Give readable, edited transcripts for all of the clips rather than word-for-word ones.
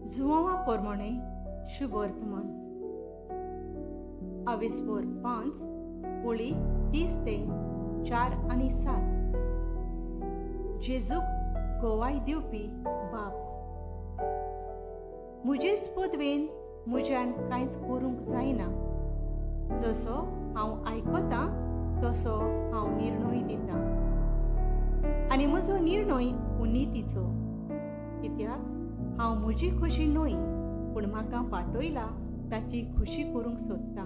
जुवांवा प्रमाणे शुभवर्तमान आवेस्पोर 5 ओळी 30 ते 4 आनी 7. जेजूक गोवाय दिवपी बाप. म्हजेच पदवेन म्हज्यान कांयच करूंक जायना. जसो हांव आयकतां तसो हांव निर्णय दितां आनी म्हजो निर्णय उन्नतीचो, कित्याक हांव म्हजी खुशी न्हय पूण म्हाका पाटयला ताची खुशी करूंक सोदतां.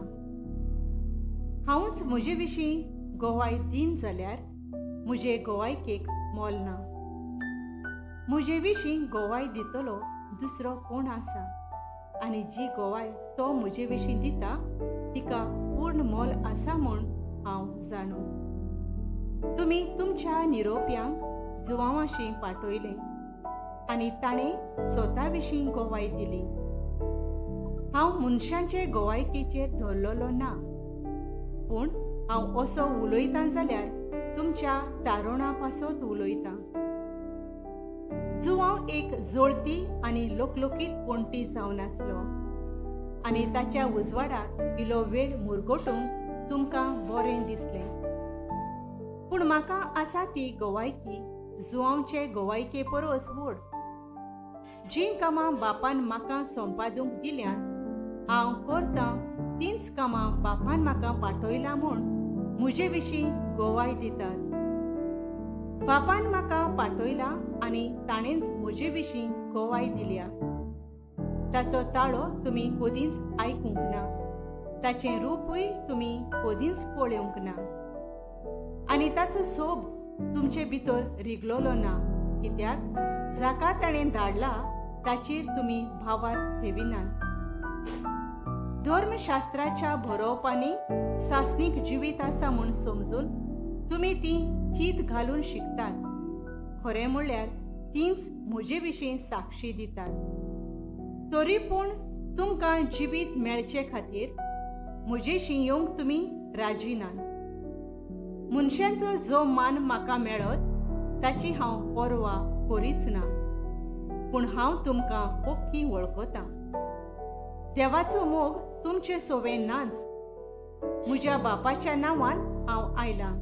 हांवूच म्हजे विशीं गोवाय दीन जाल्यार म्हजे गोवायकेक मोल ना. म्हजे विशीं गोवाय दितलो दुसरो कोण आसा आनी जी गोवाय तो म्हजे विशीं दिता तिका पूर्ण मोल आसा म्हूण हांव जाणू. तुमी तुमच्या निरोप्यांक जुवांवाशी पाटयलें आनी ताणें स्वता विशीं गोवाय दिली. हांव मनशांचे गोवायकेचेर धरलेलो ना, पूण हांव असो उलयतां जाल्यार तुमच्या तारुणा पासत उलयतां. जुवांव एक जोळती आनी लोकलोकीत पणटी जावन आसलो आनी ताच्या उजवाडाक इलो वेळ मुरगोटूंक तुमकां बरें दिसलें. पूण म्हाका आसा ती गोवायकी जुवांवचे गोवायके परस व्हड. जीं कामां बापान म्हाका संपादूंक दिल्यांत हांव करतां तींच कामां बापान म्हाका पाटयलां म्हूण म्हजे विशीं गोवाय दितात. बापान म्हाका पाटयला आनी ताणेंच म्हजे विशीं गोवाय दिल्या. ताचो ताळो तुमी कदींच आयकूंक ना, ताचें रुपूय तुमी कदींच पळोवंक ना आनी ताचो सोब तुमचे भितर रिगलोलो ना, कित्याक जाका ताणें धाडला ताचेर तुमी भावार्थ ठेविनात. धर्मशास्त्राच्या बरोवपांनी सासणीक जिवीत आसा म्हूण समजून तुमी ती चीत घालून शिकतात. खरें म्हणल्यार तींच म्हजे विशीं साक्षी दितात. तरी पूण तुमकां जिवीत मेळचे खातीर म्हजेशी येवंक तुमी राजी नात. मनशांचो जो मान म्हाका मेळत ताची हांव पर्वा करीच ना, पूण हांव तुमकां पक्की वळखतां. देवाचो मोग तुमचे सोवे नाच. म्हज्या बापाच्या नांवान हांव आयलां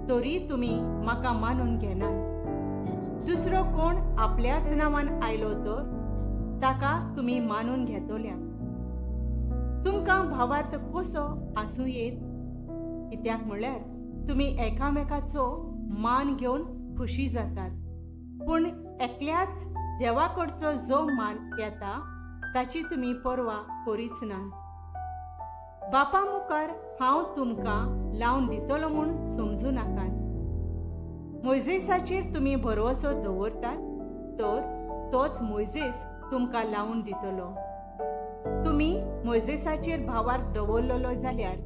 तरी तुमी म्हाका मानून घेनात. दुसरो कोण आपल्याच नांवान आयलो तर ताका तुमी मानून घेतल्यात. तुमकां भावार्थ कसो आसूं येत, कित्याक म्हणल्यार तुमी एकामेकाचो मान घेवन खुशी जातात, पूण एकल्याच देवाकडचो जो मान येता ताची तुमी पर्वा करीच ना. बापा मुखार हांव तुमकां लावन दितलो म्हूण समजूं नाकात. मोयजेसाचेर तुमी भरवसो दवरतात तर तोच मोयजेस तुमकां लावन दितलो. तुमी मोयजेसाचेर भावार्थ दवरलेलो जाल्यार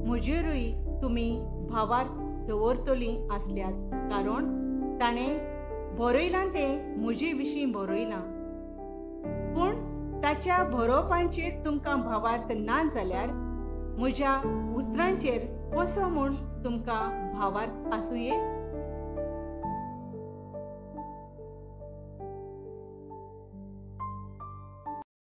म्हजेरूय तुमी भावार्थ दवरतलीं आसल्यात, कारण ताणें बरयलां तें म्हजे विशीं बरयलां. पूण ताच्या बरोवपांचेर तुमकां भावार्थ ना जाल्यार म्हज्या उतरांचेर कसो म्हूण तुमकां भावार्थ आसूं येत?